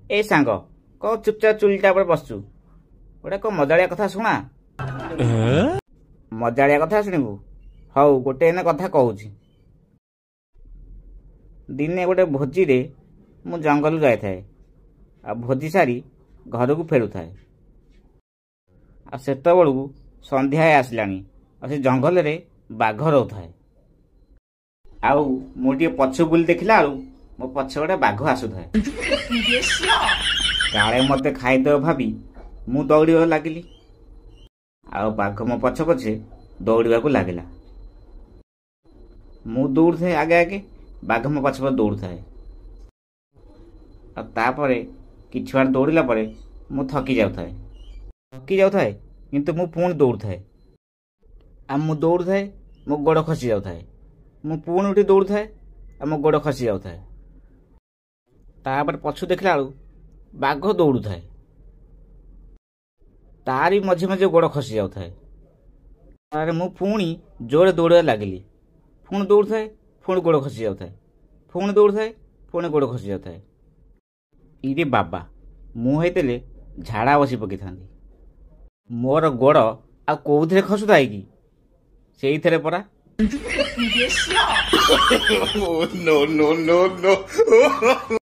ଏ ସାଙ୍ଗ, କଣ ଚୁପଚାପ ଚୁଲିଟା ଉପରେ ବସିଛୁ? ଗୋଟେ କଣ ମଜାଳିଆ କଥା ଶୁଣା। ମଜାଳିଆ କଥା ଶୁଣିବୁ? ହଉ, ଗୋଟେ ଏଇନା କଥା କହୁଛି। ଦିନେ ଗୋଟେ ଭୋଜିରେ ମୁଁ ଜଙ୍ଗଲକୁ ଯାଇଥାଏ ଆଉ ଭୋଜି ସାରି ଘରକୁ ଫେରୁଥାଏ। ଆଉ ସେତେବେଳକୁ ସନ୍ଧ୍ୟା ହେଇ ଆସିଲାଣି ଆଉ ସେ ଜଙ୍ଗଲରେ ବାଘ ରହୁଥାଏ। ଆଉ ମୁଁ ଟିକେ ପଛକୁ ବୁଲି ଦେଖିଲା ବେଳକୁ ମୋ ପଛେ ଗୋଟେ ବାଘ ଆସୁଥାଏ। କାଳେ ମୋତେ ଖାଇଦେବ ଭାବି ମୁଁ ଦୌଡ଼ିବାକୁ ଲାଗିଲି, ଆଉ ବାଘ ମୋ ପଛେ ପଛେ ଦୌଡ଼ିବାକୁ ଲାଗିଲା। ମୁଁ ଦୌଡ଼ୁଥାଏ ଆଗେ ଆଗେ, ବାଘ ମୋ ପଛେ ପଛେ ଦୌଡ଼ୁଥାଏ। ଆଉ ତାପରେ କିଛି ବାଟ ଦୌଡ଼ିଲା ପରେ ମୁଁ ଥକି ଯାଉଥାଏ, ଥକି ଯାଉଥାଏ, କିନ୍ତୁ ମୁଁ ପୁଣି ଦୌଡ଼ୁଥାଏ। ଆଉ ମୁଁ ଦୌଡ଼ୁଥାଏ, ମୋ ଗୋଡ଼ ଖସି ଯାଉଥାଏ। ମୁଁ ପୁଣି ଉଠି ଦୌଡ଼ୁଥାଏ ଆଉ ମୋ ଗୋଡ଼ ଖସି ଯାଉଥାଏ। ତାପରେ ପଛକୁ ଦେଖିଲା ବେଳକୁ ବାଘ ଦୌଡ଼ୁଥାଏ, ତାରି ମଝି ମଝିରେ ଗୋଡ଼ ଖସି ଯାଉଥାଏ। ତାପରେ ମୁଁ ପୁଣି ଜୋରରେ ଦୌଡ଼ିବାକୁ ଲାଗିଲି। ପୁଣି ଦୌଡ଼ୁଥାଏ, ପୁଣି ଗୋଡ଼ ଖସି ଯାଉଥାଏ, ପୁଣି ଦୌଡ଼ୁଥାଏ, ପୁଣି ଗୋଡ଼ ଖସି ଯାଉଥାଏ। ଇରେ ବାବା, ମୁଁ ହେଇଥିଲେ ଝାଡ଼ା ବସି ପକେଇଥାନ୍ତି। ମୋର ଗୋଡ଼ ଆଉ କୋଉଥିରେ ଖସୁଥାଏ କି? ସେଇଥିରେ ପରା। No, no, no, no.